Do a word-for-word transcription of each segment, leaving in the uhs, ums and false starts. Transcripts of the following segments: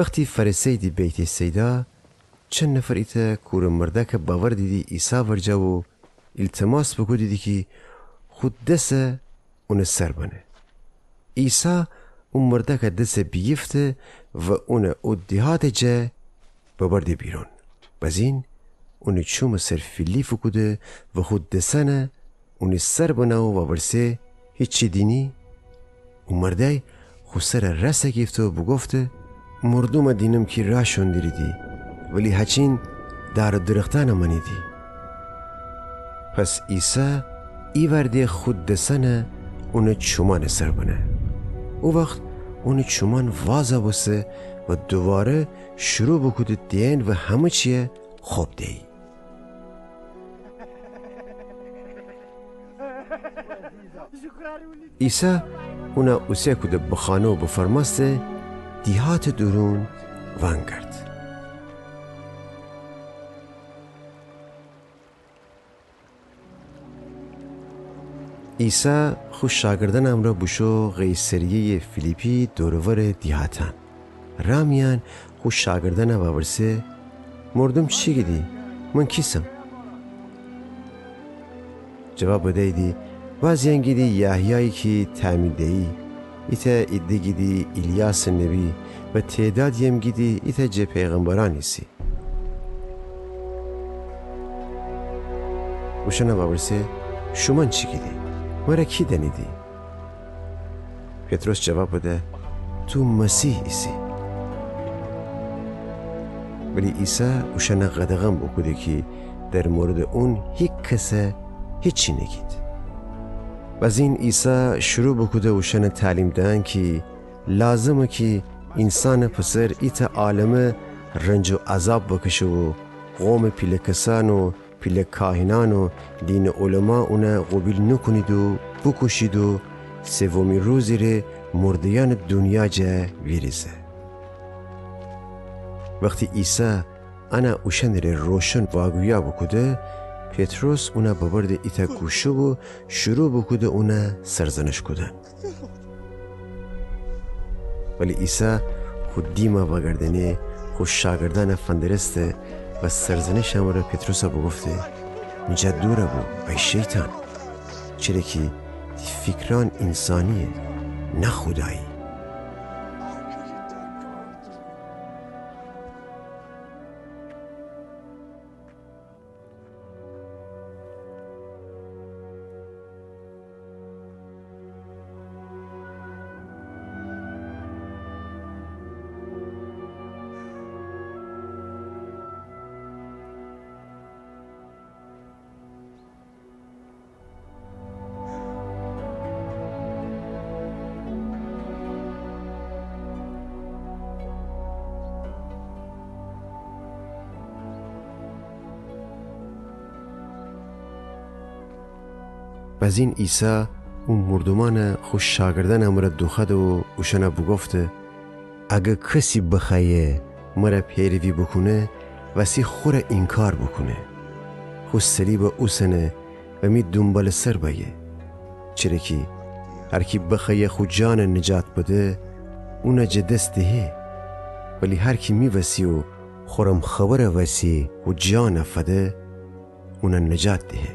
وختی فأرسه‌ییدی بیت‌صیدا، چند نفر ایتأ کورٚ مردأکَ بأوردیدی عیسی ورجه و ایلتماس بوکودیدی کی خو دسَ اونٚ سر بنه. عیسی او مردأکٚ دسَ بیگیفته و اونَ او دیهاتٚ جا ببرده بیرون. بزین اونٚ چومٚ سر فیلی فوکوده و خو دسأنَ اونی سر بنه و وورسه: هیچی دینی؟ او مردأی خو سرَ رأسَ گیفته و بوگفته: مردومَ دینم کی رأ شون دریدی، ولی هچین دار و درختأنَ مأنیدی. پس عیسی ایوأرده خو دسأنَ اونٚ چومأنٚ سر بنه. او وخت اونٚ چومأن وازَ بوسه و دوواره شروع بوکوده دئن و همه چیَ خب دیی. عیسی اونَ اوسه کوده به خانه و بفرمأسته دیهاتٚ دورون وأنگرد. عیسی خو شاگردأنٚ امرأ بوشو قیصریه‌یٚ فیلیپی دور و ورٚ دیهاتأن. رأ میأن خو شاگردأنَ وأورسه: مردوم چی گیدی؟ من کیسم؟ جواب بدییدی: بعضی‌یأن گیدی یحیایی کی تعمید دیی، ایتأ عده گیدی ایلیاسٚ نبی و تعدادی‌یم گیدی ایتأ جٚه پیغمبرأن ایسی. اوشأنَ وأورسه: شومأن چی گیدی؟ مرَ کی دأنیدی؟ پطرس جواب بده: تو مسیح ایسی. ولی عیسی اوشأنَ قدغن بوکوده کی در موردٚ اون هیکسَ هیچی نیگید. بزین عیسی شروع بوکوده اوشأنَ تعلیم دئن کی لازمه کی اینسانٚ پسر ایتأ عالمه رنج و عذاب بکشه و قومٚ پیله کسأن و پیله کاهنأن و دینٚ علما اونَ قوبیل نوکونید و بوکوشید و سومی روزی ره مرده‌یأنٚ دونیا جا ویریزه. وختی عیسی انَ اوشأنٚ ره روشن واگویا بوکوده، پطرس اونَ ببرده ایتأ گوشه و شروع بوکوده اونَ سرزنش کودن. ولی عیسی خو دیمَ وأگردأنه، خو شاگردأنَ فندرسته و سرزنشٚ امرأ پطرسَ بوگفته: می جا دورَ بو، ای شیطان! چره کی تی فیکرأن اینسانی‌یه، نه خودایی. بزین عیسی او مردومأنَ خو شاگردأنٚ امرأ دوخوأده و اوشأنَ بوگفته: اگر کسی بخوأیه مرَ پیروی بوکونه، وستی خوره اینکار بوکونه، خو صلیبَ اوسنه و می دونبالٚ سر بأیه. چره کی هر کی بخوأیه خو جانَ نجات بده، اونَ جٚه دس دهه، ولی هر کی می وسی و خورم خبرٚ وسی خو جانَ فده، اونَ نجات دهه.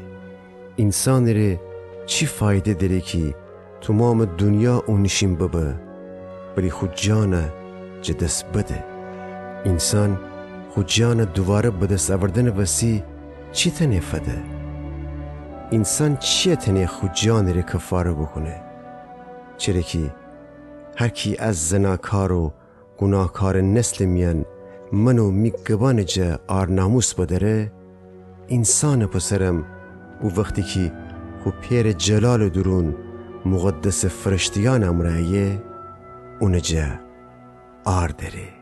اینسانٚ ره چی فایده دأره کی تومامٚ دونیا اونیشین ببه، ولی خو جانَ جٚه دس بده؟ اینسان خو جانَ دوواره به دس اوردنٚ وسی چی تأنه فده؟ اینسان چیَ تأنه خو جانٚ ره کفاره بوکونه؟ چره کی هر کی از زناکار و گوناهکارٚ نسلٚ میأن من و می گبأنٚ جا آرناموس بدأره، اینسانٚ پسرم او وختی کی خو پئرٚ جلالٚ دورون مقدسٚ فرشته‌یأنٚ امرأ ایه، اونٚ جا آر دأره.